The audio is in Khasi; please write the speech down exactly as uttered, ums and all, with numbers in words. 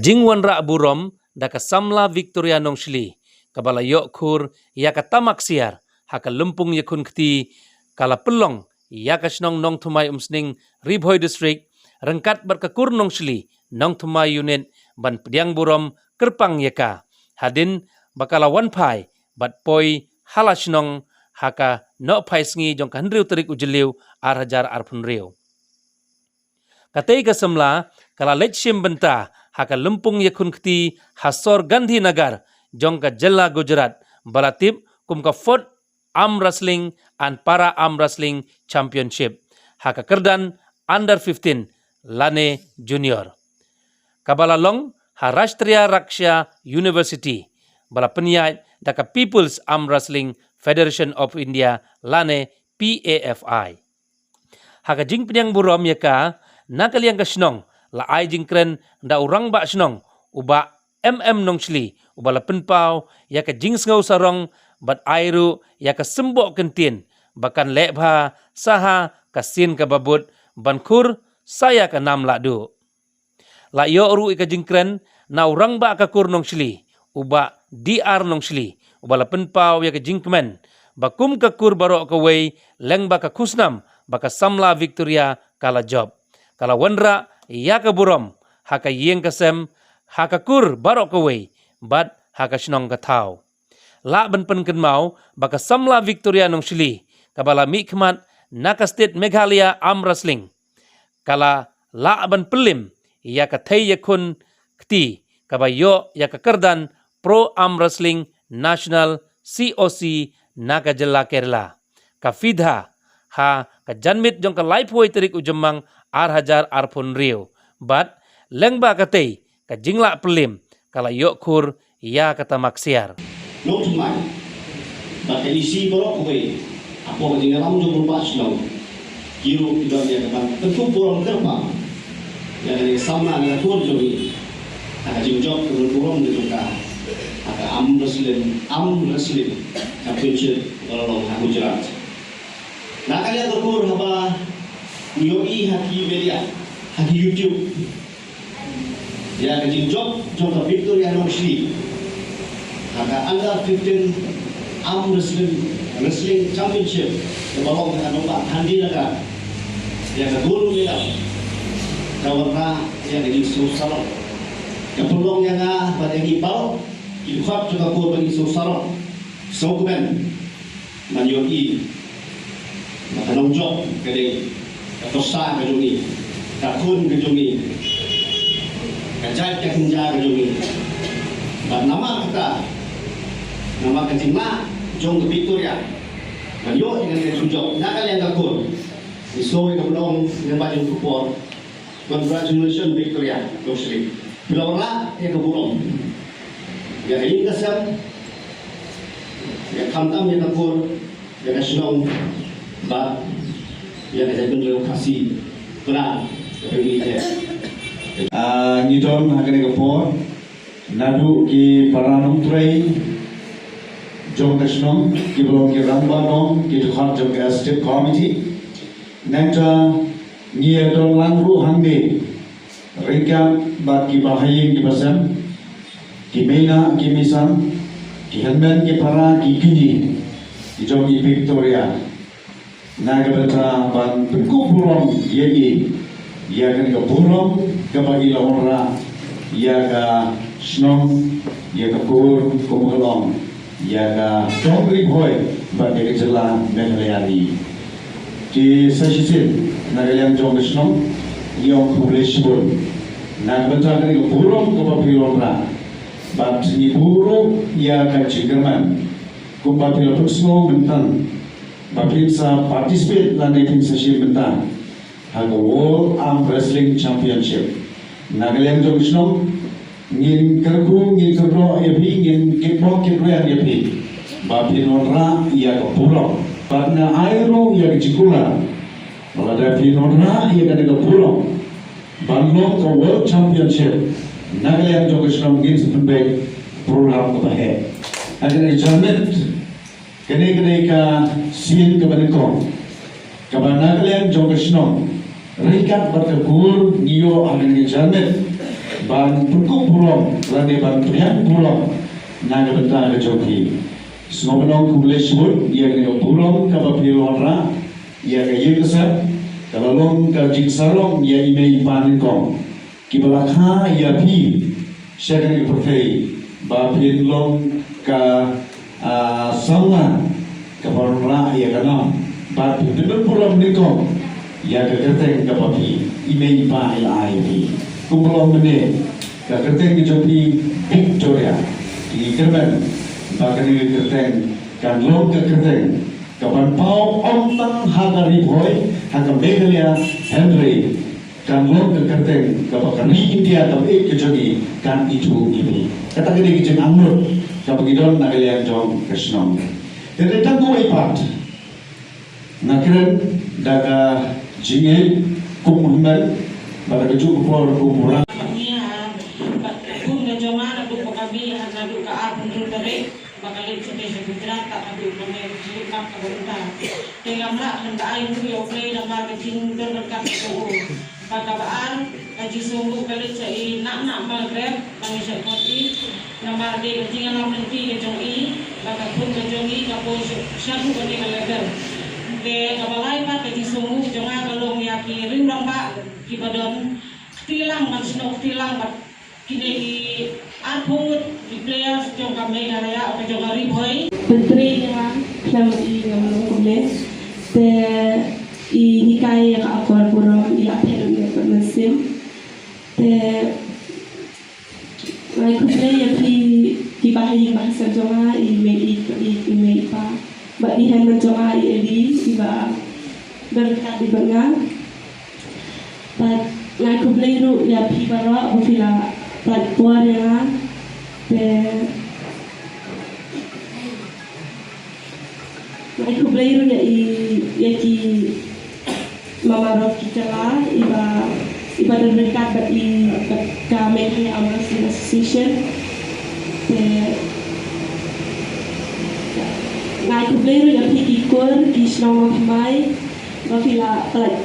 Jingwanrah burom da ka samla Victoria Nongshli, kaba la ïoh khur ïa ka tamaksiar ha ka lympung ïakhun kti, ka la pynlong ïa ka shnong Nongthymmai Umsning, Ri Bhoi District, ryngkat bad ka kur Nongshli Nongthymmai Unit, ban pdiang burom kyrpang ïa ka, hadien ba ka la wan phai bad poi ha la shnong ha ka nohphai sngi jong ka hynriew tarik u Jylliew ar hajar arphew hynriew. Katei ka samla ka la leit shim bynta ha ka lympung ïakhun kti ha sor Gandhinagar jong ka jylla Gujarat, ba la tip kum ka Fourth Arm Wrestling and Para Arm Wrestling Championship, ha ka kyrdan under fifteen lane junior, kaba la long ha Rashtriya Raksha University, ba la pynïaid da ka People's Arm Wrestling Federation of India lane P A F I. Ha ka jingpdiang burom ïa ka, na ka liang ka shnong la ai jingkren da u rangbah shnong, u Bah M M Nongshli, uba la pynpaw ïa ka jingsngew sarong bad ai ruh ïa ka symboh kyntien ba kan leh bha sa ha ka sien kaba bud ban khur sa ïa ka nam lahduh. La ïoh ruh ïa ka jingkren na u rangbah ka kur Nongshli, u Bah D R Nongshli, uba la pynpaw ïa ka jingkmen ba kum ka kur baroh kawei, lyngba ka khusnam ba ka samla Victoria ka la jop, ka la wanrah ïa ka burom ha ka ïing ka sem, ha ka kur baroh kawei bad ha ka shnong ka thaw. Lah ban pynkynmaw ba ka samla Victoria Nongshli, kaba la mihkhmat na ka State Meghalaya Arm Wrestling, ka la lah ban pynlip ïa ka thei ïakhun kti kaba ïoh ïa ka kyrdan Pro Arm Wrestling National, C O C, na ka jylla Kerala, ka FIDHA, ha ka janmiet jong ka laiphew tarik u Jymmang ar hajar arphew hynriew. Bad lyngba katei ka jinglah pynlip, ka la ïoh khur ïa ka tamaksiar. Nongthymmai bad ka E C baroh kawei, hapoh ka jingïalam jong u rangbah shnong, ki ruh ki don ïa ka ban pynkup burom kyrpang ïa kane ka samla na ka kur jong ngi ha ka jingjop ka burom ka jong ka ha ka Arm Wrestling, Arm Wrestling Championship, ba la long ha Gujarat. Na ka liang ka kur, haba ngi ïohi ha ki media, ha ki YouTube, ïa ka jingjop jong ka Victoria Nongshli ha ka Under fifteen Arm Wrestling, Wrestling Championship, kaba long ha ka nongbah Gandhinagar, ïa ka gold medal, ka wanrah ïa ka jingsngewsarong. Ka pynlong ïa nga bad ïa ngi baroh ki dkhot jong ka kur ba ngi sngewsarong, sngewkmen ban ïohi ba ka nongjop ka dei ka pyrsa ka jong ngi, ka khun ka jong ngi, ka jait ka kynja ka jong ngi. Bad namar kata, namar ka jinglah jong ka Victoria ban ïoh ïa kane ka jingjop na ka liang ka kur, ngi sngew ïa ka ban ong lyngba jong ka por, congratulations Victoria Nongshli. Phi la wanrah ïa ka burom ïa ka ïing ka sem, ïa khamtam ïa ka kur, ïa ka shnong, bad ïa ka jaitbynriew Khasi Pnar kaba ngi ïeit. Ah, ngi don ha kane ka por naduh ki para nongtrei jong ka shnong, kiba long ki rangbah nong, ki dkhot jong ka State Committee. Nangta ngi ïa don lang ruh hangne ryngkat bad kiba ha ïing kiba sem, ki mei na ki mei san, ki hynmen ki para ki kñi, ki jong i Victoria, na ka bynta ban pynkup burom ïa i, ïa kane ka burom kaba i la wanrah ïa ka shnong, ïa ka kur, kumba ka long, ïa ka dong Ri Bhoi bad ïa ka jylla Meghalaya ri. Te sa shisien na ka liang jong ka shnong ngi ong khublei shibun na ka bynta kane ka burom kaba phi la wanrah. Bad ngi buh ruh ïa ka jingkyrmen kumba phi la pynsngew mynta ba phin sa participate lane phin sa shim bynta ha ka World Arm Wrestling Championship. Na ka liang jong ka shnong ngin kyrkhu, ngin kyrdoh ïa phi, ngin kitbok kitrwiang ïa phi ba phin wanrah ïa ka burom. Bad nga ai ruh ïa ka jingkular ba lada phin wanrah ïa kane ka burom ban long ka World Championship, na ka liang jong ka shnong ngin sa pynbeit program kaba heh. Ha kane ka janmiet, kane ka dei ka sien kaba nyngkong kaba na ka liang jong ka shnong ryngkat bad ka kur ngi ïoh ha kane ka janmiet. Ban pynkup burom lane ban pynïaid burom na ka bynta ka jong phi. Sngewbha ban ong khublei shibun ïa kane ka burom kaba phi la wanrah ïa ka ïing ka sem, ka la long ka jingsarong ïa i mei i pa nyngkong kiba la kha ïa phi sha kane ka pyrthei ba phin long ka, ah, samla kaba wanrah ïa ka nam bad phin pynburom nyngkong ïa ka kyrteng kaba phi i mei i pa i la ai ïa phi. Kumba long mynne ka kyrteng ka jong phi Victoria, ngi kyrmen ba kane ka kyrteng kan long ka kyrteng kaban paw ym tang ha ka Ri Bhoi, ha ka Meghalaya, hynrei kan long ka kyrteng kaba ka ri India kaba ïeit ka jong ngi kan ithuh ïa phi. Kata ka dei ka jingangnud kaba ngi don na ka liang jong ka shnong. Te dei tang kawei pat nga kren da ka jingïeit kum u hynmen bad da kajuh ka por kum u rang. Bad ka khun ka jong nga naduh ba ka mih haduh ka arphew hynriew tarik ba ka leit shatei sha Gujarat, tad haduh ba ka mih ka jingïeit kaba mynta. Te ngam lah ban da ai nguh ïa U Blei namar ka jingdon ryngkat ka jong u. Bad kaba ar, ka jingsngewnguh ka leit sha i Nah Nah Margaret Pangishat Koti, namar dei ka jingïalam lynti ka jong i ba ka khun ka jong i ka poi sha, sha kane ka level. Te kaba lai pat ka jingsngewnguh jong nga ka long ïa ki ring rangbah kiba don kti lang ban snoh kti lang bad kine ki arphew ngut ki players jong ka Meghalaya, ka jong ka Ri Bhoi. Pyntrei ïa nga khlem i ngam long kumne. Te i hikai ïa ka akor burom, i la phet ïa ka mynsiem. Te nga ai khublei ïa phi ki bahaïing bahasem jong nga, i mei i, i, i mei i pa. Bad i hynmen jong nga i Eli, iba don ryngkat bad nga. Bad nga ai khublei ruh ïa phi baroh ba phi la pynpoi por ïa nga. Te nga ai khublei ruh ïa i, ïa ki mama rock ki kylla iba, iba don ryngkat bad i, bad ka Meghalaya Arm Wrestling Association. Te nga ai khublei ruh ïa phi ki kur ki shnong Nongthymmai ba phi la pynlait